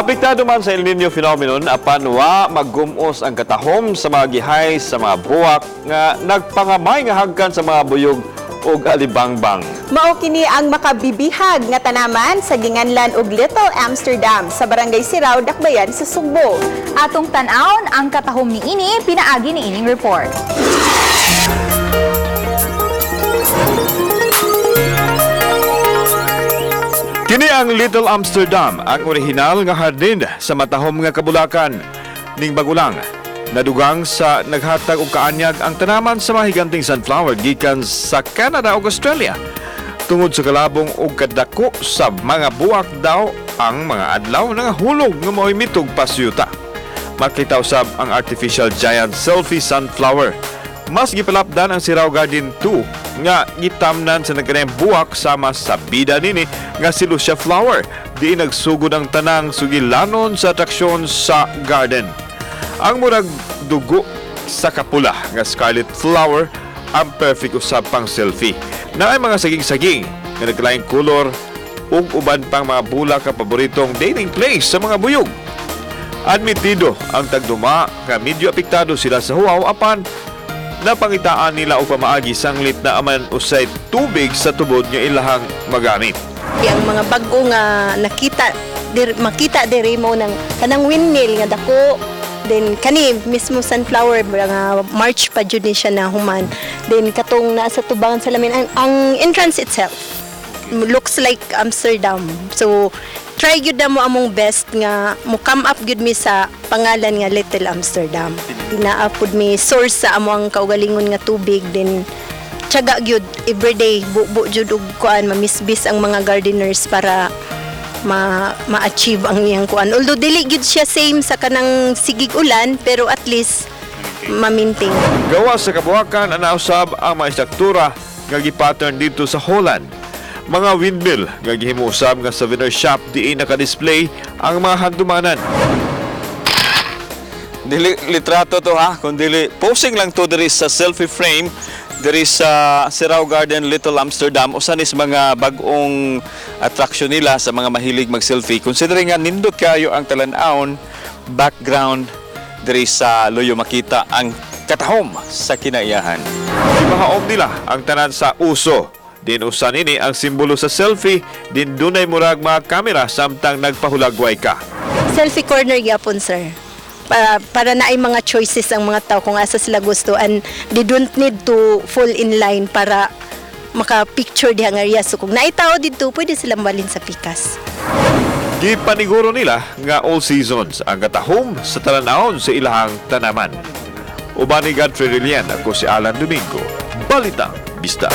Apektado man sa El Nino phenomenon apan wa maggumos ang katahom sa mga gihay sa mga buwak nga nagpangamay nga hagkan sa mga buyog ug alibangbang. Mao kini ang makabibihag nga tanaman sa ginganlan og Little Amsterdam sa Barangay Sirao, Dakbayan sa Sugbo. Atong tan-awon ang katahom niini pinaagi ni ining report. Kini ang Little Amsterdam, ang orihinal nga hardin sa matahom nga kabulakan ning bagulang. Nadugang sa naghatag og kaanyag ang tanaman sa mga higanting sunflower gikan sa Canada ug Australia. Tungod sa kalabong og kadako sa mga buwak daw ang mga adlaw nangahulog nga mao'y mitog pasyuta. Makita usab ang artificial giant selfie sunflower. Mas gipalapdan ang Sirao Garden 2 nga gitamnan sa nagkanayang buwak sama sa bida nini nga si Lucia Flower. Di nagsugod ang tanang sugilanon sa atraksyon sa garden. Ang murag dugo sa kapula nga scarlet flower ang perfect usab pang selfie. Naay mga saging-saging nga nagkalaing kolor ug uban pang mga bulak ka paboritong dating place sa mga buyog. Admitido ang tagduma nga medyo apektado sila sa huwaw apan napangitaan nila og pamaagi sanglit na aman usay tubig sa tubod nga ilahang magamit. Ang mga bag-o nga nakita dir, makita diri mo ng kanang windmill nga dako, then kani mismo sunflower nga March pa jud ni siya na human, then katong naa sa tubangan sa lamin, ang entrance itself looks like Amsterdam. So try gyud na mo among best nga mo come up gyud mi sa pangalan nga Little Amsterdam. Naa pud mi source sa among kaugalingon nga tubig, then tiyaga gyud everyday, bubo jud og kuan, mamisbis ang mga gardeners para ma ma-achieve ang iyang kuan. Although dili gyud siya same sa kanang sigig ulan, pero at least ma-maintain. Gawa sa kabuhakan ang nausab ang mga istruktura nga gipattern dito sa Holland. Mga windmill nga gihimo usab nga souvenir shop diin naka-display ang mga handumanan. Dili litrato to ha, kun dili posing lang to diri sa selfie frame diri sa Sirao Garden, Little Amsterdam, usa ni sa mga bag-ong attraction nila sa mga mahilig mag-selfie. Considering nga nindot kayo ang talan-awon background diri sa luyo, makita ang katahom sa kinaiyahan. Gipahaom nila ang tanan sa uso. Din usa nini ang simbolo sa selfie, din dunay murag mga kamera samtang nagpahulagway ka. Selfie corner gyapon, sir, para naay mga choices ang mga tao kung asa sila gusto and they don't need to fall in line para maka-picture diha nga area. So kung naay tao didto, pwede sila mabalhin sa pikas. Gipaniguro nila nga all seasons ang katahom sa talanawon sa ilahang tanaman. Uban ni Godfrey Rillian, ako si Alan Domingo. Balitang Bista.